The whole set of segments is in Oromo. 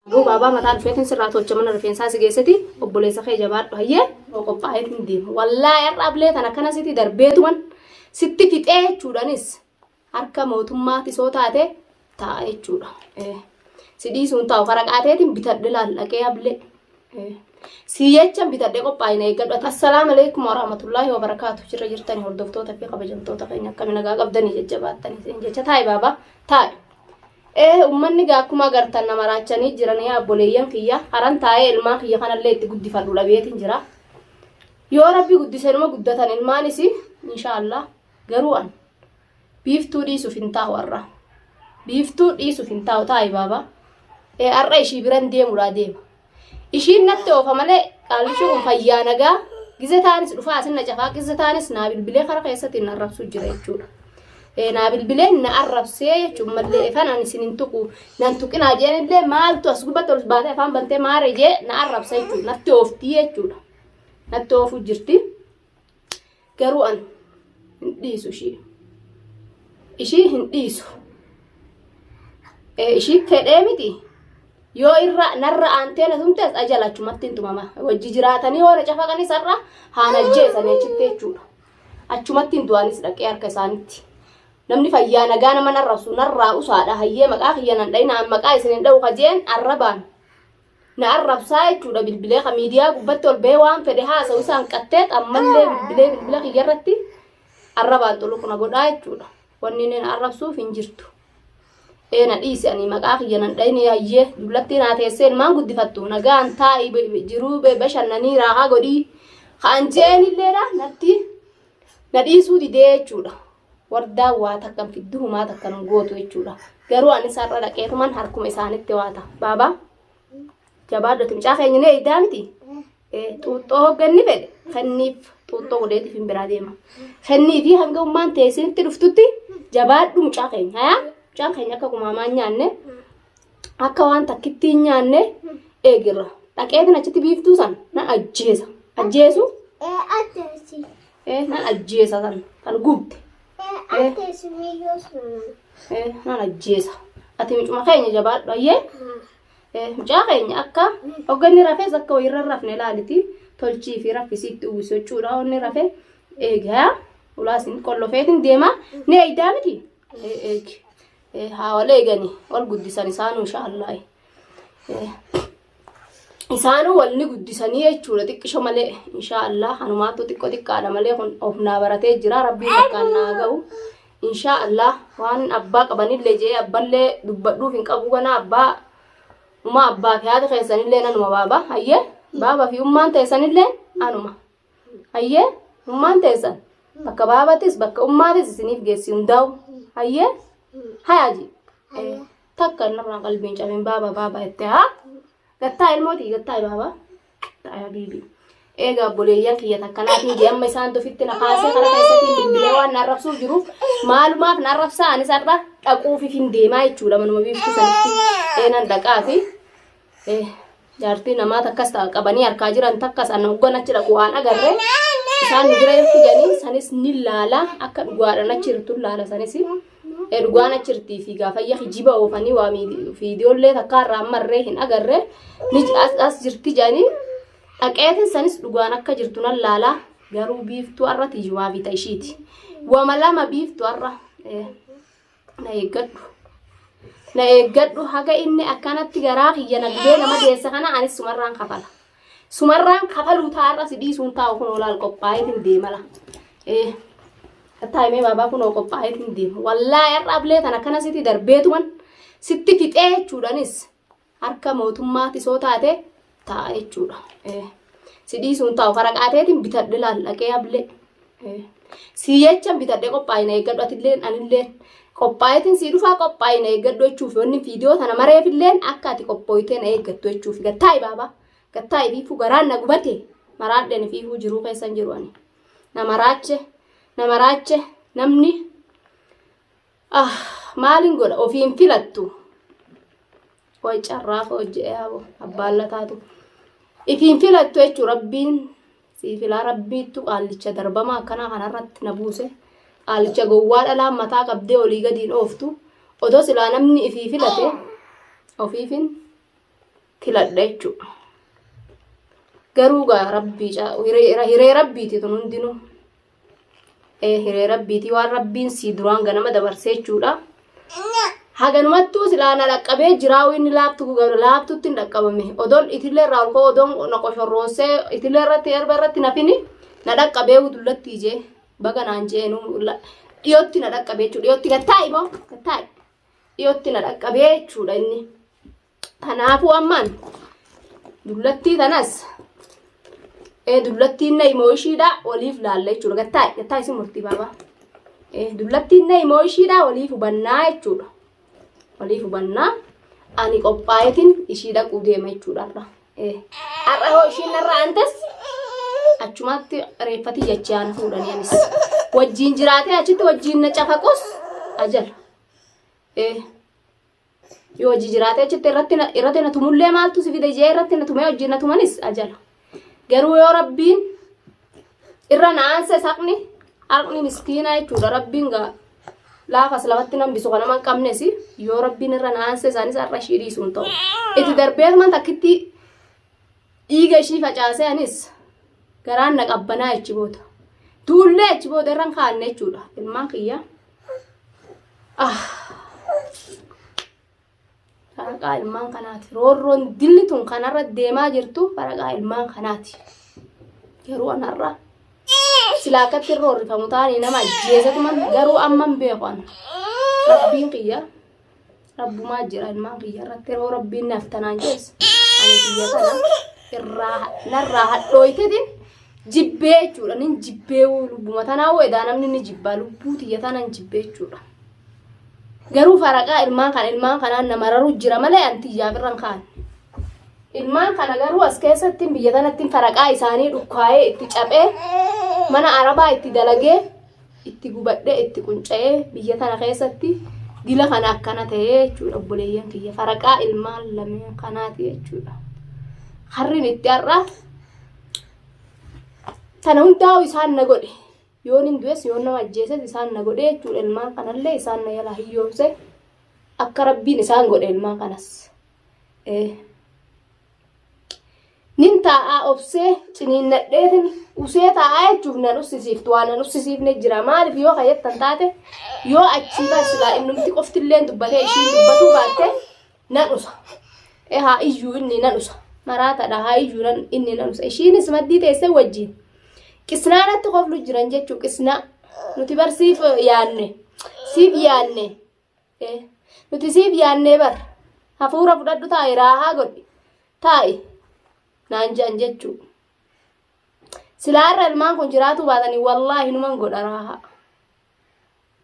Aboo baabaa mataa dhufeetiin sirraa tolcha mana rifeensaa si geesseti obboleessa kee jabaadhu hayyee oo qophaa'eetiin deema. Wallaahi har'a ablee tana akkana sitti darbeetuman sitti fixee jechuudhanis harka mootummaatti soo taate taa'a jechuudha. Si dhiisuun taa'u faraqaateetiin bitadhe laal dhaqee ablee. Si jechan bitadhe qophaa'ina eeggadhu. Assalaamu alaikum warahmatullaahi wabarakaatu. Jirra jirtanii hordoftoota fi kabajamtoota keenya akkami nagaa qabdanii jajjabaattanii jecha taa'i baabaa taa'i. Ee ummanni gaa akkuma agartan na maraachanii jiran yaa obboleeyyan kiyya karan taa'ee ilmaan kiyya kanallee itti guddifadhu dhabeetiin jira. Yoo rabbi guddise numa guddatan ilmaanis inshaallah garuu an biiftuu dhiisuuf hin taa'u har'a. Biiftuu dhiisuuf hin taa'u taa'i baaba. Ee har'a ishii biran deemudhaa deema. Ishiin natti oofa malee qaallichi kun fayyaa nagaa gize taanis dhufaa asin na cafaa gize taanis naa bilbilee kara keessatti na arrabsuu jira jechuudha. Naa bilbilee na arrabsee jechuun mallee efan ani isin hin tuqu nan tuqinaa jeen illee maaltu as gubbatti ol baatee afaan bantee maaree jee na arrabsa jechuudha natti ooftii jechuudha. Natti oofuu jirti. Garuu an hin dhiisu ishii. Ishii hin dhiisu. Ishii fedhee miti. Yoo irra narra aantee na tumtes ajala achumatti hin tumama. Wajji jiraatanii yoo na cafaqanis har'a haa na ajjeesanii achitti jechuudha. Achumatti hin du'anis dhaqee harka isaanitti. Namni fayyaa nagaa nama narrabsu narraa usaadha. Hayyee maqaa kiyya nan dhayinaan maqaa isin hin dha'u kajeen arrabaan. Na arrabsaa jechuudha bilbilee ka miidiyaa gubbatti ol bahee waan fedhe haasa'u isaan qatteet ammallee bilbilee bilbila kiyya irratti arrabaan xuluq na godhaa jechuudha. Wanni inni na arrabsuuf hin jirtu. Ee na dhiisi ani maqaa kiyya nan dhayini hayyee dullattii naa teessee ilmaan guddifattu nagaan taa'i jiruu bashannanii raahaa godhii kaan jeenilleedha natti na dhiisuu didee jechuudha. Wardaan waa takka hin fiddu humaa takka hin gootu jechuudha. Garuu anis har'a dhaqeetuman harkuma isaanitti waa ta'a. Baabaa jabaadhu ati mucaa keenya ni eeydaa miti? Xuuxxoo hogganni fedhe kenniif xuuxxoo godheetiif hin biraa deema. Kenniifi hanga ummaan teessinitti dhuftutti jabaadhu mucaa keenya. Hayaa mucaan keenya akka kumaamaa hin nyaanne akka waan takkitti hin nyaanne eegirra. Dhaqeetin achitti biiftuu san nan ajjeesa. Ajjeesu? Ajjeesi. Nan ajjeesa san kan gubde. Ajjeesi miyyoo sun. Nan ajjeesa. Ati mucuma keenya jabaadhu ayyee. Mucaa keenya akka hogganni rafes akka wayirra hin rafne ilaaliti tolchii fi raffisii itti uwwisu jechuudha. Onni rafe eegaa ulaasin qollofeetiin deema ni eeydaa miti. Eegi. Haa wal eegani wal guddisan isaanuu inshaallah. Isaanuu wal ni guddisanii jechuudha xiqqisho malee inshaallah hanumaatu xiqqo xiqqaadha malee kun of naa baratee jira rabbiin bakkaan naa ga'u. Inshaallah waan abbaa qabanillee jee abballee dubbadhuuf hin qabu ganaa abbaa umaa abbaa fi haati keessanillee anuma baaba hayyee baaba fi ummaan teessanillee anuma hayyee ummaan teessan bakka baabatis bakka ummaatis isiniif geessi hundaa'u hayyee hayaaji. Takka narraan qalbiin cabin baaba baaba itti haa. Gattaa ilmootii gattaa baaba. Gattaa habiibi. Eega obboleeyyan kiyya takka naatiin jee amma isaan ofitti na kaasee karaa keessatti bilbilee waan na arrabsuuf jiruuf maalumaaf na arrabsaa anis har'a dhaquufiif hin deemaa jechuudha manuma biiftuu sanitti eenan dhaqaafi. Jaartii namaa takkas ta'a qabanii harkaa jiran takkas ana hoggan achi dhaqu waan agarre isaan nu bira jirti jedhanii sanis ni laala akka dhugaadhaan achi jirtu laala sanis dhugaan achi jirtii fi gaafayya kijiba oofanii waa viidiyoollee takkaa irraa ammarree hin agarre ni as jirti jedhanii dhaqeetin sanis dhugaan akka jirtu nan laala garuu biiftuu har'a tiyyumaa fi ta'ishiiti wama lama biiftuu har'a. Na eeggadhu. Na eeggadhu haga inni akkanatti garaa kiyya na gubee nama deessa kana anis sumarraan kafala. Sumarraan kafaluu taa'arra si dhiisuun taa'u kunoo laal qophaa'eetiin deemala. Ee taa'imee baabaa kunoo qophaa'eetiin deema. Wallaahi har'a ablee tana akkana sitti darbeetuman sitti fixee jechuudhanis harka mootummaatti soo taate taa'a jechuudha. Si dhiisuun taa'u faraqaateetiin bitadhe laal dhaqee ablee. Si jechan bitadhe qophaa'ina eeggadhu atilleen anilleen qophaa'eetiin sii dhufaa qophaa'ina eeggadhu jechuuf wanni viidiyoo tana mareefilleen akka ati qophooytee na eeggattu jechuuf gattaa'i baabaa gattaa'i fiifuu garaan na gubate maraadheen fiifuu jiruu keessan jiru ani na maraache na maraache namni Ah, maalin godha ofiin filattu. Way carraa koo jedhee abo abbaan lataatu. Ifiin filattu jechuun rabbiin sii filaa rabbiittu qaallicha darbama akkanaa kanarratti na buuse. Qaallicha gowwaa dhalaan mataa qabdee olii gadiin ooftu. Odoo silaa namni ifii filate ofiifin Filadha jechuudha. Garuu gaa rabbii hiree rabbiiti tun hundinuu. Hiree rabbiiti waan rabbiin sii duraan ganama dabarsee jechuudha. Haganumattuu silaa na dhaqqabee jiraa inni laaftu laaftutti hin dhaqqabame. Odoon itillee irraa ol ka'u odoon na qoshorroosee itillee irratti erba irratti nafini na dhaqqabee dullatti ijee baga naan jeenu dhiyootti na dhaqqabee jechuudha. Dhiyootti gattaa'i moo gattaa'i dhiyootti na dhaqqabee jechuudha inni. Kanaafuu ammaan dullattii tanas ee dullattiin na himoo ishiidha waliif laalla jechuudha. Gattaa'i gattaa'i si murtii baabaa. Ee dullattiin na himoo ishiidha waliif hubannaa jechuudha. Waliif hubannaa ani qophaa'eetiin ishii dhaquu deema jechuudha har'a. Ee har'a hoo ishiin narra aantes achumaatti reeffatii jechee ana fuudhanii anis. Wajjiin jiraatee achitti wajjiin na cafaqus ajala. Ee Yoo hojii jiraatee achitti irratti na irratti na tumullee maaltu si fide jee irratti na tumee hojii na tumanis ajala. Garuu yoo rabbiin irra na aanse saqni haqni miskiinaa jechuudha rabbiin gaa laafas lafatti nan bisu kana man qabnes yoo rabbiin irra na aanse isaanis har'a ishii dhiisu hin ta'u. Itti darbeetuman takkitti dhiiga ishii facaasee anis garaan na qabbanaa achi booda. Duullee achi booda irra hin kaanne jechuudha ilmaan kiyya. Ah. Faraqaa ilmaan kanaati. Roorroon dilli tun kanarra deemaa jirtu faraqaa ilmaan kanaati. Garuu anarra silaa akkatti hin roorrifamu taanii nama ajjeesatuman garuu amman beeku ana. Rabbiin kiyya rabbumaa jira ilmaan kiyya irratti yeroo rabbiin naaf tanaan jees ani kiyya tana irraa narraa hadhooytetin jibbee jechuudha nin jibbee lubbuma tanaa hoo edaa namni ni jibbaa lubbuu tiyya tanan jibbee jechuudha. Garuu faraqaa ilmaan kana ilmaan kanaan nama raru jira malee an tiyyaaf irra hin kaanne. Ilmaan kana garuu as keessatti biyya tanatti faraqaa isaanii dhukkaa'ee itti caphee mana arabaa itti dalagee itti gubadhee itti qunca'ee biyya tana keessatti dila kana akkana ta'ee jechuudha obboleeyyan kiyya faraqaa ilmaan lameen kanaati jechuudha. Harriin itti har'a tana hundaa'u isaan na godhe yoon hin du'es yoon nama ajjeeses isaan na godhe jechuudha ilmaan kanallee isaan na yala hiyyoomse akka rabbiin isaan godhe ilmaan kanas. Nin taa'aa obsee ciniinnadheetin usee taa'aa jechuuf nan ussisiiftu waan nan ussisiifne jira maaliif yoo ka jettan taate yoo achii bar silaa innumti qoftilleen dubbatee ishiin dubbatuu baatte nan usa e haa iyyuu inni nan usa maraatadha haa iyyuu nan inni nan usa ishiinis maddii teessee wajjiin qisnaa natti koflu jiran jechuu qisnaa nuti bar siif yaanne siif yaanne Eh, nuti siif yaannee bar hafuura fudhadhu taa'i raahaa godhi taa'i naan je'an jechuu silaa irra ilmaan kun jiraatuu baatanii wallaahi numan godha raahaa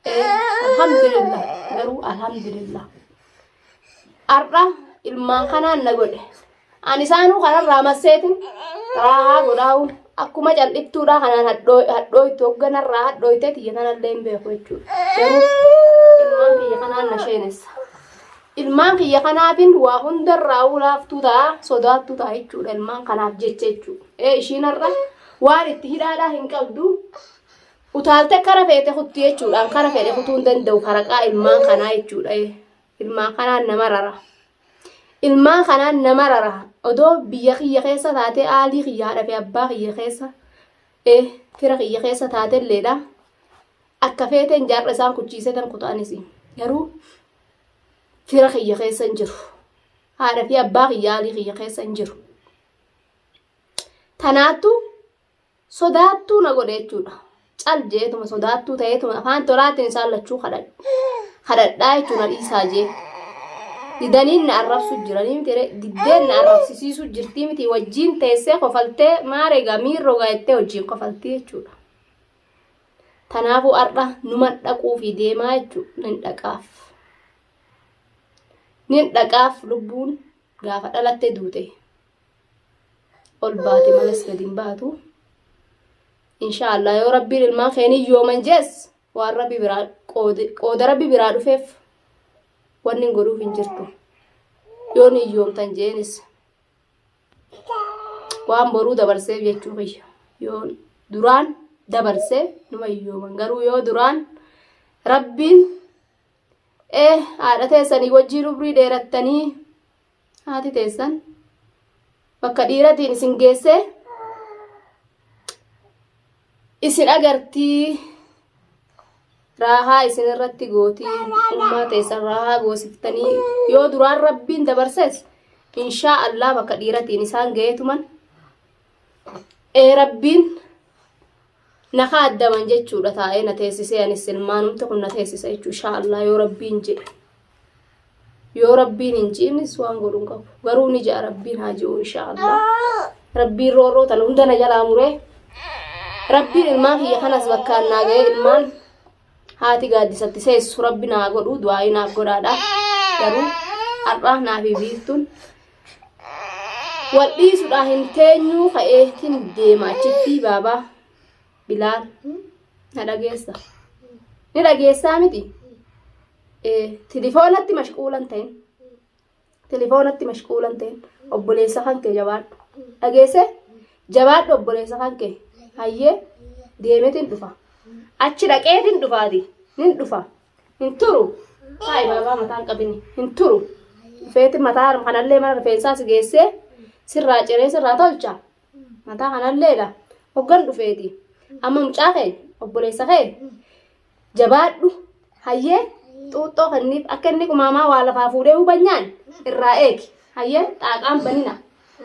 Eh, alhamdulillah garuu alhamdulillah har'a ilmaan kanaan na godhe Ani isaanuu kanarraa masseetin raahaa godhaa'u akkuma cal'iftuudhaa kanaan hadhooytu hogganarraa hadhooytee tiyya tanallee hin beeku jechuudha. Garuu ilmaan kiyya kanaan na sheenessa. Ilmaan kiyya kanaafin waa hundarraa laaftuu ta'a sodaattuu ta'a jechuudha ilmaan kanaaf jecha jechuudha. Ee ishiin har'a waan itti hidhaadhaa hin qabdu utaalte kara feete kutti jechuudhaan kara fedhe kutuu hin danda'u faraqaa ilmaan kanaa jechuudha. Ilmaan kanaan nama rara. Ilmaan kanaan na marara. Odoo biyya kiyya keessa taatee aalii kiyya haadha fi abbaa kiyya keessa ee fira kiyya keessa taatelleedha. Akka feeteen jaarra isaan kuchiisetan kutaanis. Garuu fira kiyya keessa hin jiru. Haadha fi abbaa kiyya aalii kiyya keessa hin jiru. Tanaattu sodaattuu na godhe jechuudha. Cal jeetuma sodaattuu ta'eetuma afaan tolaatiin isaan lachuu kadhadhu. Kadhadhaa jechuun na dhiisaa jee. Didaniin na arrabsu jiranii miti ree. Diddeen na arrabsisiisu jirtii miti wajjiin teessee kofaltee maareegaa miirrogaa jettee wajjiin kofaltii jechuudha. Tanaafuu har'a numan dhaquu fi deemaa jechuudha. Nin dhaqaaf. Nin dhaqaaf lubbuun gaafa dhalatte duute. ol baate males gadi hin baatu. Inshaallah yoo rabbiin ilmaan keenii yooman jees waan rabbi biraa qooda rabbi biraa dhufeef wanni hin godhuuf hin jirtu. Yoo ni yoomtan jeenis waan boruu dabarseef jechuu kiyya. Yoo duraan dabarsee numa hiyyooman garuu yoo duraan rabbiin haadha teessanii wajjiin umrii dheerattanii haati teessan Bakka dhiiratiin isin geessee isin agartii raahaa isin irratti gootii ummaa teessan raahaa goosiftanii yoo duraan rabbiin dabarses inshaa Allah bakka dhiiratiin isaan ga'eetuman ee rabbiin na kaaddaman jechuudha taa'ee na teessisee anis ilmaanumti kun na teessisa jechuu inshaa Allah yoo rabbiin jedhe. Yoo rabbiin hin ji'inis waan godhu hin qabu. Garuu ni ja'a rabbiin haa ji'u inshaa Allah. Rabbiin roorroo tana hunda na jalaa muree. Rabbiin ilmaan kiyya kanas bakkaan naa ga'ee ilmaan haati gaaddisatti seessu rabbi naa godhu du'aayii naaf godhaadha. Garuu har'aa naa fi biiftuun wal dhiisudhaa hin teenyuu ka'eetiin deema achitti baabaa Bilaal na dhageessa. Ni dhageessaa miti? Tilifoonatti mashquulan ta'in. Tilifoonatti mashquulan ta'in. Obboleessa kan kee jabaadhu. Dhageesse? Jabaadhu obboleessa kan kee. Hayyee deemeetiin dhufa. Achi dhaqeetiin dhufaati. Nin dhufa. Hin turu. Hayi baabaa mataan qabini. Hin turu. Dhufeetiin mataa kanallee mana rifeensaa si geessee sirraa ciree sirraa tolcha. Mataa kanalleedha. Hoggan dhufeeti. Amma mucaa kee obboleessa kee jabaadhu hayyee xuuxxoo kenniif akka inni qumaamaa waa lafaa fuudhee hubanyaan irraa eegi hayyee xaaqaan banina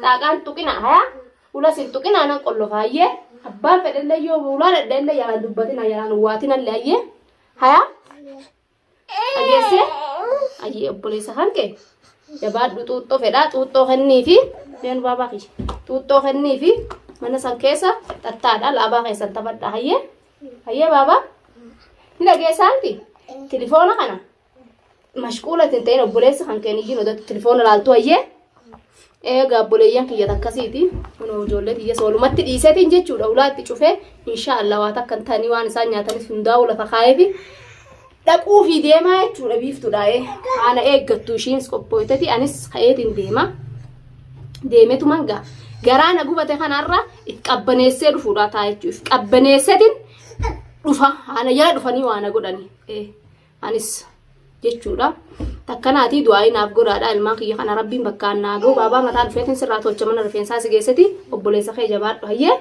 xaaqaan tuqina hayaa ulas hin tuqinaa nan qollofa hayyee abbaan fedhellee yoo ulaa dhadheellee yalaan dubbatina yalaan uwwaatinallee hayyee hayaa Dhageessee? Ayyee obboleessa kan kee jabaadhu xuuxxoo fedhaa xuuxxoo kenniifi meen baabaa kiyya xuuxxoo kenniifi mana san keessa xattaadha laabaa keessan taphadha hayyee hayyee baabaa ni dhageessaa miti tilifoona kana mashquula ittiin ta'in obboleessa kan keen iyyuu odatti tilifoona laaltu hayyee Eegaa obboleeyyan kiyya takkasiiti. Kunoo ijoollee tiyya soolumatti dhiiseetiin jechuudha ulaa itti cufee inshaa Allah waa takka hin ta'anii waan isaan nyaatanis hundaa'uu lafa kaa'eefi dhaquu fi deemaa jechuudha biiftuudha ee haana eeggattu ishiinis qophooyteti anis ka'eetiin deema. Deemetuman gaa garaa na gubate kanarra if qabbaneessee dhufuudha ta'a jechuudha if qabbaneesseetiin dhufa haana jala dhufanii waa na godhani. Ee. Anis jechuudha. Takkanaatii du'aayii naaf godhaadha ilmaan kiyya kana rabbiin bakkaan naa ga'u baabaa mataa dhufeetiin sirraa tolcha mana rifeensaa si geesseti obboleessa kee jabaadhu hayyee.